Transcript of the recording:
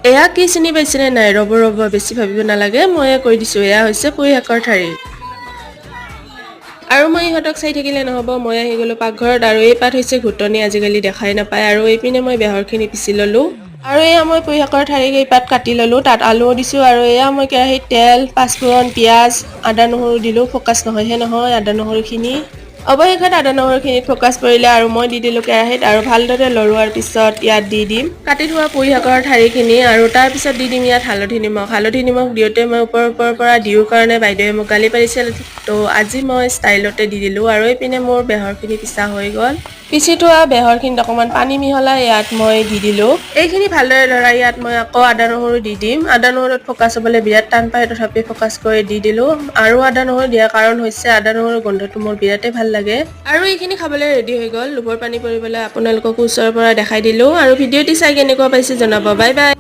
এয়া কি চিনি পাইছেনে নাই? ৰ'ব ৰ'ব, বেছি ভাবিব নালাগে, ময়ে কৈ দিছোঁ। এয়া হৈছে পুই শাকৰ ঠাৰি। আৰু মই ইহঁতক চাই থাকিলে নহ'ব, মই আহি গ'লোঁ পাকঘৰত। আৰু এই পাত হৈছে ঘুটনি, আজিকালি দেখাই নাপায়। আৰু এইপিনে মই বেহৰখিনি পিচি ল'লোঁ। আৰু এয়া মই পুই শাকৰ ঠাৰি কেইপাত কাটি ল'লোঁ, তাত আলুও দিছোঁ। আৰু এয়া মই কেৰাহীত তেল, পাঁচফোৰণ, পিঁয়াজ, আদা, নহৰু দিলোঁ। ফ'কাছ নহয়হে নহয় আদা নহৰুখিনি। অৱশেষত আদা নহৰুখিনিত ফ'কাছ পৰিলে আৰু মই দি দিলোঁ কেৰাহীত। আৰু ভালদৰে লৰোৱাৰ পিছত ইয়াত দি দিম কাটি থোৱা পুই শাকৰ ঠাৰিখিনি। আৰু তাৰপিছত দি দিম ইয়াত হালধি, নিমখ। হালধি নিমখ দিওঁতে মই ওপৰৰ ওপৰৰ পৰা দিওঁ কাৰণে বাইদেৱে মোক গালি পাৰিছিল। তো আজি মই ষ্টাইলতে দি দিলোঁ। আৰু এইপিনে মোৰ বেহৰখিনি পিছা হৈ গ'ল। পিচি থোৱা বেহৰখিনিত অকণমান পানী মিহলাই ইয়াত মই দি দিলোঁ। এইখিনি ভালদৰে লৰাই ইয়াত মই আকৌ আদা নহৰু দি দিম। আদা নহৰুত ফ'কাছ হ'বলৈ বিৰাট টান পায়, তথাপি ফ'কাছ কৰি দি দিলোঁ। আৰু আদা নহৰু দিয়াৰ কাৰণ হৈছে আদা নহৰু গোন্ধটো মোৰ বিৰাটেই ভাল লাগে। আৰু এইখিনি খাবলৈ ৰেডি হৈ গ'ল। লোভৰ পানী পৰিবলৈ আপোনালোককো ওচৰৰ পৰা দেখাই দিলোঁ। আৰু ভিডিঅ'টি চাই কেনেকুৱা পাইছে জনাব। Bye bye.